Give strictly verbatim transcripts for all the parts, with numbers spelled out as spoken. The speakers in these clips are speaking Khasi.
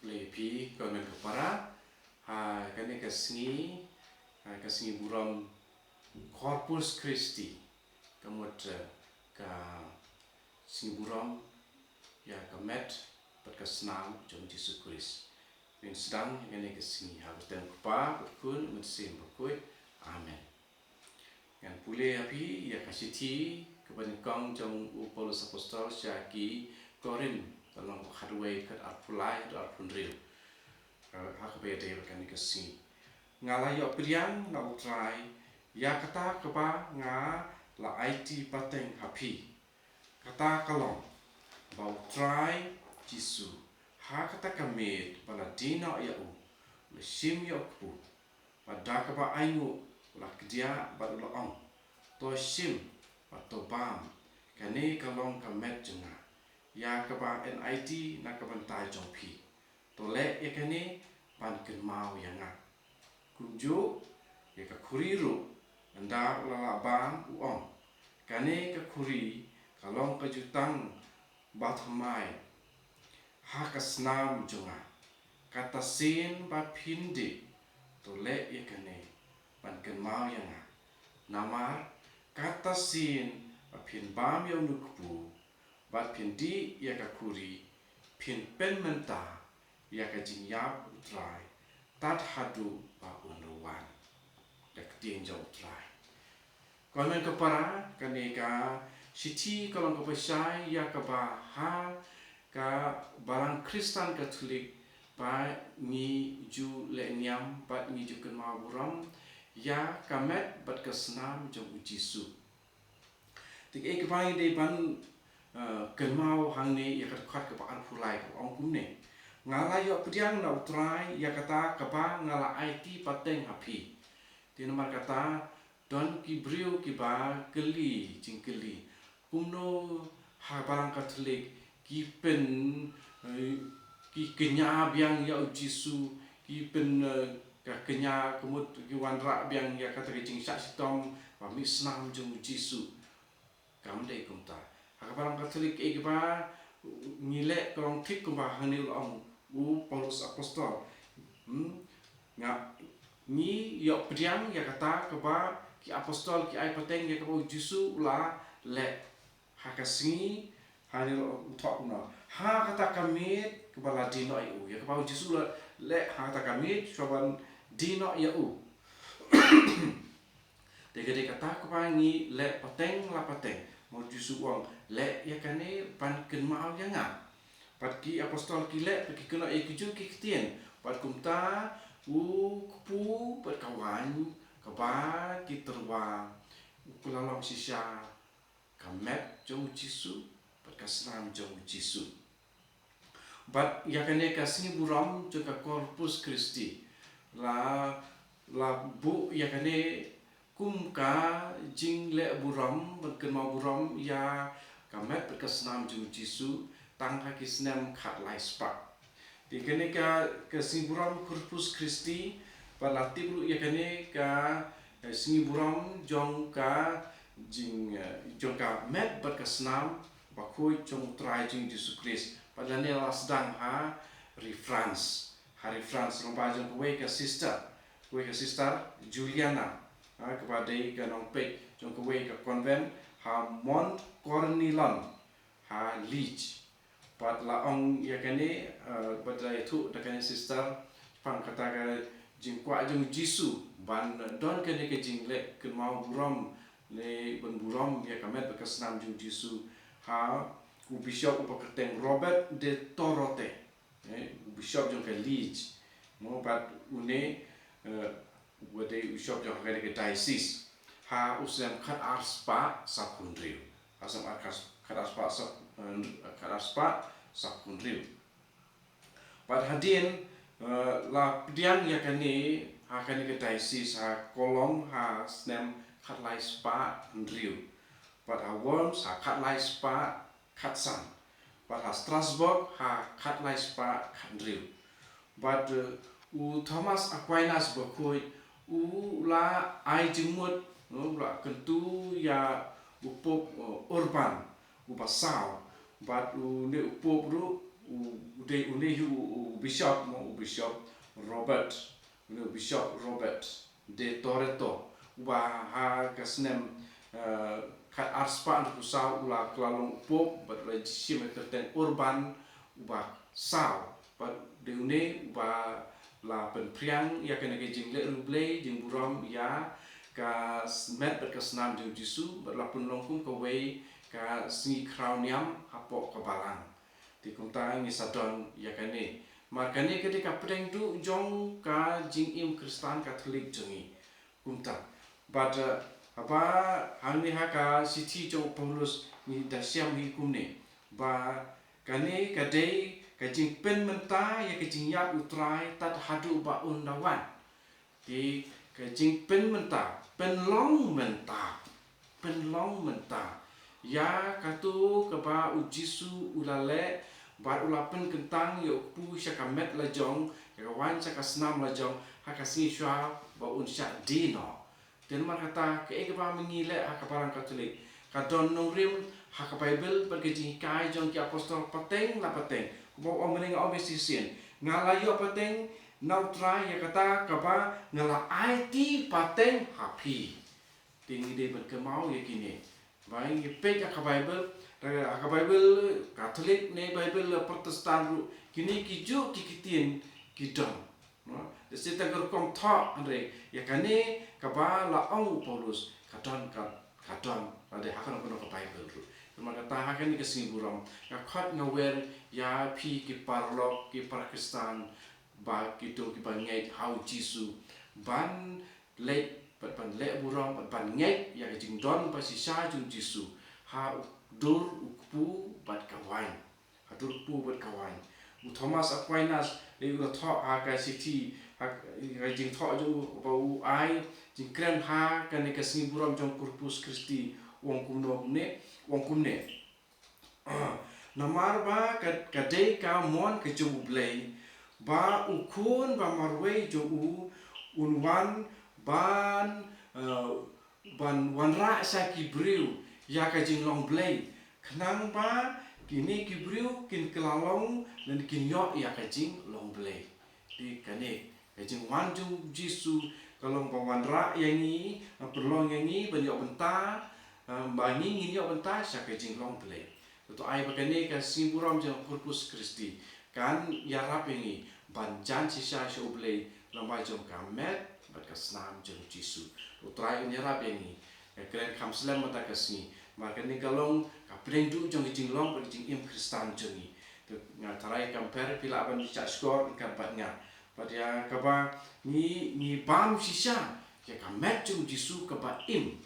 Khublei phi, ko hynmen ko para, ha kane ka sngi, ha ka sngi burom Corpus Christi, ka mut, eh, ka sngi burom ïa ka met bad ka snam jong Jisu Khrist. Ngin sdang ïa kane ka sngi ha ka kyrteng u Kpa, bad u Khun, bad u Mynsiem Bakhuid. Amen. Ngan pule ïa phi ïa ka shithi kaba nyngkong jong u Paulus Apostol sha ki Korinth, ka lynnong kaba khatwei, dkhot arphew lai haduh arphew hynriew. Ha kaba ïadei bad kane ka sngi. Nga la ïoh pdiang na u Trai ïa kata kaba nga la aiti pateng ha phi. Kata ka long ba u Trai Jisu, ha kata ka miet ba la die noh ïa u, u la shim ïa u kpu, bad da kaba ainguh u la kdiah bad u la ong, "To shim bad to bam, kane ka long ka met jong nga, ïa kaba yn aiti na ka bynta jong phi. To leh ïa kane ban kynmaw ïa nga." Kumjuh ïa ka khuri ruh, ynda u la lah bam, u ong, "Kane ka khuri ka long ka jutang bathymmai ha ka snam jong nga. Kata sien ba phin dih, to leh ïa kane ban kynmaw ïa nga. Namar kata sien ba phin bam ïa une u kpu bad phin dih ïa ka khuri, phin pynmynta ïa ka jingïap u Trai tad haduh ba un wan." Ka ktien jong u Trai. Ko hynmen ko para, kane ka shithi ka long kaba shai ïa kaba ha ka Balang Khristan Katholik ba ngi ju leh niam bad ngi ju kynmaw burom ïa ka met bad ka snam jong u Jisu. Te kaei kaba ngi dei ban, eh, kynmaw hangne ïa ka dkhot kaba arphew lai, kaba ong kumne: "Nga la ïoh pdiang na u Trai ïa kata kaba nga la aiti pateng ha phi." Te namar kata don ki briew kiba kylli jingkylli, kumno ha Balang Katholik ki pyn, eh, ki kñia biang ïa u Jisu, ki pyn, eh, ka kñia, ka mut ki wanrah biang ïa kata ka jingshah shitom ba mih snam jong u Jisu. Kam dei kumta. Ha ka Balang Katholik, eh, kaba ngi leh ka long thik kumba hangne u la ong u Paulus Apostol. Hmm? Nga, ngi ïoh pdiang ïa kata kaba ki apostol ki ai pateng ïa kaba u Jisu u la leh ha ka sngi, hangne u thoh kumno: "Ha kata ka miet kaba la die noh ïa u." Ïa kaba u Jisu u la leh ha kata ka miet, shuwa ban die noh ïa u. Te ka dei kata kaba ngi leh pateng la pateng. Mo, u Jisu u ong, "Leh ïa kane ban kynmaw ïa nga." Bad ki apostol ki leh, bad ki kynnoh ïa kijuh ki ktien. Bad kumta u kpu bad ka waiñ kaba ki tyrwa, u la long shisha ka met jong u Jisu bad ka snam jong u Jisu. Bad ïa kane ka sngi burom jong ka Corpus Christi, la, la buh ïa kane kum ka jingleh burom, ban kynmaw burom ïa ka met bad ka snam jong u Jisu, tang ha ki snem khatlai spah. Te kane ka, ka sngi burom Corpus Christi, bad la tip ruh ïa kane ka, eh, sngi burom jong ka jing, eh, jong ka met bad ka snam bakhuid jong u Trai jong ngi Jisu Khrist. Bad lane la sdang ha ri France. Ha ri France, lyngba jong kawei ka sister, kawei ka sister Juliana, ha, kaba dei ka nongpeit jong kawei ka convent ha Mont Cornillon, ha Liège. Bad la ong ïa kane, eh, bad la ïathuh da kane sister shaphang kata ka jingkwah jong u Jisu ban don kane ka jingleh kynmaw burom, ne ban burom ïa ka met bad ka snam jong u Jisu, ha u bishop uba kyrteng Robert de Torote, eh, u bishop jong ka Liège. Mo, bad une, eh, uba dei u bishop jong kane ka diocese, ha u snem khatar spah sawphew hynriew. Ha u snem khatar spah saw, eh, khatar spah sawphew hynriew. Bad hadien, eh, la pdiang ïa kane ha kane ka diocese ha Cologne ha snem khatlai spah hynriew. Bad ha Worms ha khatlai spah khatsan. Bad ha Strasbourg ha khatlai spah khathynriew. Bad, eh, u Thomas Aquinas bakhuid u la ai jingmut, u la kyntu ïa u Pope, eh, Urban uba saw. Bad une u Pope ruh u, u dei une hi u, u Bishop mo, u Bishop Robert, une u Bishop Robert de Toretto, uba ha ka snem, eh, khat ar spah hynriew phew saw u la kylla long u Pope, bad u la shim ïa ka kyrteng Urban uba saw. Bad dei une uba la pynphriang ïa kane ka jingleh riewblei, jingburom ïa ka met bad ka snam jong u Jisu, bad la pynlong kum kawei ka sngi khraw niam hapoh ka balang. Te kumta ngi sa don ïa kane. Namar kane ka dei ka pdeng duh jong ka jingim Khristan Katholik jong ngi. Kumta. Bad, eh, haba hangne ha ka shithi jong u Paulus ngi da shem hi kumne. Ba kane ka dei ka jingpynmynta ïa ka jingïap u Trai tad haduh ba un da wan. Te ka jingpynmynta, pynlong mynta, pynlong mynta ïa kato kaba u Jisu u la leh, bad u la pynkyntang ïa u kpu sha ka met la jong, ïa ka waiñ sha ka snam la jong, ha ka sngi shuwa ba un shah die noh. Te namar kata, kaei kaba ma ngi leh ha ka balang Katholik, ka don nongrim ha ka Baibl bad ka jinghikai jong ki apostol pateng la pateng. Kumba u ong mynne, nga ong ïa shisien, nga la ïoh pateng na u Trai ïa kata kaba nga la aiti pateng ha phi. Te ngi dei ban kynmaw ïa kine. Ba ngi peit ha ka Baibl, ha ka Baibl Katholik ne Baibl Protestant ruh, kine ki juh ki ktien ki don. No? Da shisha ka rukom thoh, hynrei ïa kane kaba la ong u Paulus, ka don, ka, ka don lade ha kano kano ka Baibl ruh. Namar kata ha kane ka sngi burom, nga khot nga wer ïa phi ki paralok, ki para Khristan, ba kito kiba ngeit ha u Jisu, ban leit bad ban leh burom bad ban ngeit ïa ka jingdon ba shisha jong u Jisu ha u dur u kpu bad ka waiñ. Ha dur u kpu bad ka waiñ. U Thomas Aquinas, lei u la thoh ha ka shithi, ha ka jingthoh jong u ba u ai jingkren ha kane ka sngi burom jong Corpus Christi, u ong kumno kumne, u ong kumne. Namar ba ka, ka dei ka mon ka jong u Blei, ba u Khun ba marwei jong u un wan ban, eh, ban wanrah sha ki briew ïa ka jinglong Blei, khnang ba kine ki briew kin kylla long lane kin ïoh ïa ka jinglong Blei. Te kane ka jingwan jong u Jisu ka long ba wanrah ïa ngi, ban pynlong ïa ngi ban ïoh bynta, eh, ba ngi ngin ïoh bynta sha ka jinglong Blei. To ai ba kane ka sngi burom jong Corpus Christi kan ïarap ïa ngi ban jan shisha sha u Blei lyngba jong ka met bad ka snam jong u Jisu. U Trai un ïarap ïa ngi. Nga kren kham slem mynta ka sngi, namar kane ka long ka pdeng duh jong ka jinglong bad ka jingim Khristan jong ngi. Te nga tharai kam pher, phi lah ban shah shkor ryngkat bad nga. Bad ïa kaba ngi, ngi bam shisha ïa ka met jong u Jisu kaba im.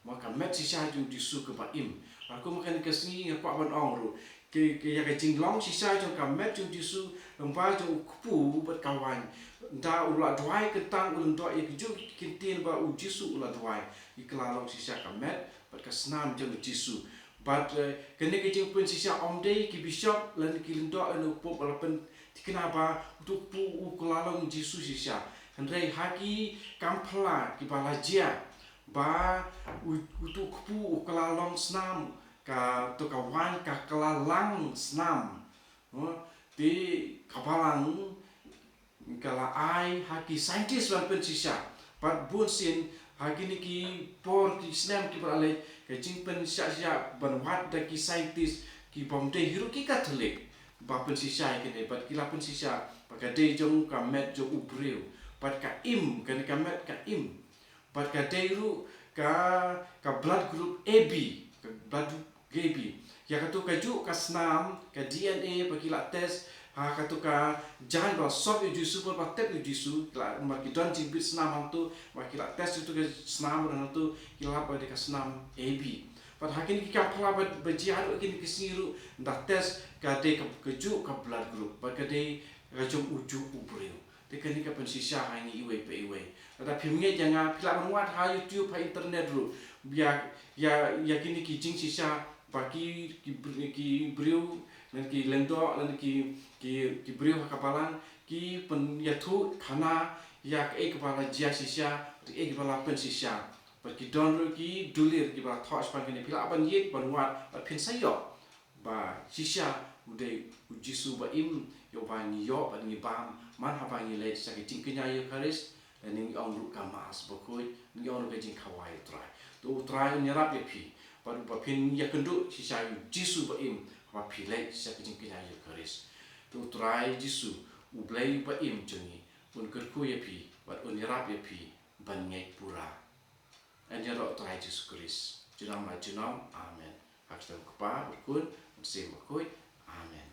Mo, ka met shisha jong u Jisu kaba im. Bad kum kane ka sngi nga kwah ban ong ruh, ki, ki, ïa ka jinglong shisha jong ka met jong u Jisu lyngba jong u kpu bad ka waiñ. Ynda u la duwai kyntang, u lyngdoh ïa kajuh ki kyntien ba u Jisu u la duwai, ki kylla long shisha ka met bad ka snam jong u Jisu. Bad, eh, kane ka jingpynshisha ym dei ki bishop lane ki lyngdoh lane u pope ba la pynthikna ba uto u kpu u kylla long Jisu shisha. Hynrei ha ki kam phylla kiba la jia, ba u, uto u kpu u kylla long snam, kato ka waiñ ka kylla lang snam. Huh? Te ka balang ka la ai ha ki scientist ban pynshisha. Bad bunsien ha kine ki por ki snem kiba la leit, ka jingpynshisha ban wad da ki scientist kibym dei hi ruh ki Katholik ba pynshisha ïa kine, bad ki la pynshisha ba ka dei jong ka met jong u briew, bad ka im, kane ka met ka im. Bad ka dei ruh ka, ka blood group A B, ka blood group A B. Ïa kato kajuh ka snam, ka D N A, ba ki la test ha kato ka jaiñ ba sop ïa u Jisu, ba tep ïa u Jisu, ki la, ba ki don jingbit snam hangto, ba ki la test ïa kato ka snam hangto, ki la lap ba dei ka snam A B. Bad ha kine ki kam phylla ba, ba jia ruh ha kine ki sngi ruh, ynda test ka dei ka, kajuh ka blood group, bad ka dei ka jong ujuh u briew. Te kane ka pynshisha ha ngi iwei pa iwei. Lada phim ngeit ïa nga, phi lah ban wad ha YouTube, ha internet ruh, ïa, ïa, ïa kine ki jingshisha ba ki, ki br-, ki briew, lane ki lyngdoh, lane ki, ki, ki briew ha ka balang ki pynïathuh khana ïa kaei kaba la jia shisha, kaei kaba la pynshisha. Bad ki don ruh ki dulir kiba la thoh shaphang kine, phi lah ban ïeit ban wad, bad phin sa ïoh ba shisha U dei u Jisu ba im, ïa uba ngi ïoh bad ngi bam man haba ngi leit sha ka jingkñia Eukharist, lane ngi ong ruh ka Mass bakhuid, ngi ong ruh ka jingkhawai U Trai. To U Trai un ïarap ïa phi bad ba phin ïakynduh shisha ïa u Jisu ba im haba phi leit sha ka jingkñia Eukharist. To U Trai Jisu, U Blei uba im jong ngi, un kyrkhu ïa phi bad un ïarap ïa phi ban ngeit pura. Yn ïaroh U Trai Jisu Khrist junom la junom. Amen. Ha ka kyrteng U Kpa, U Khun, U Mynsiem Bakhuid. Amen.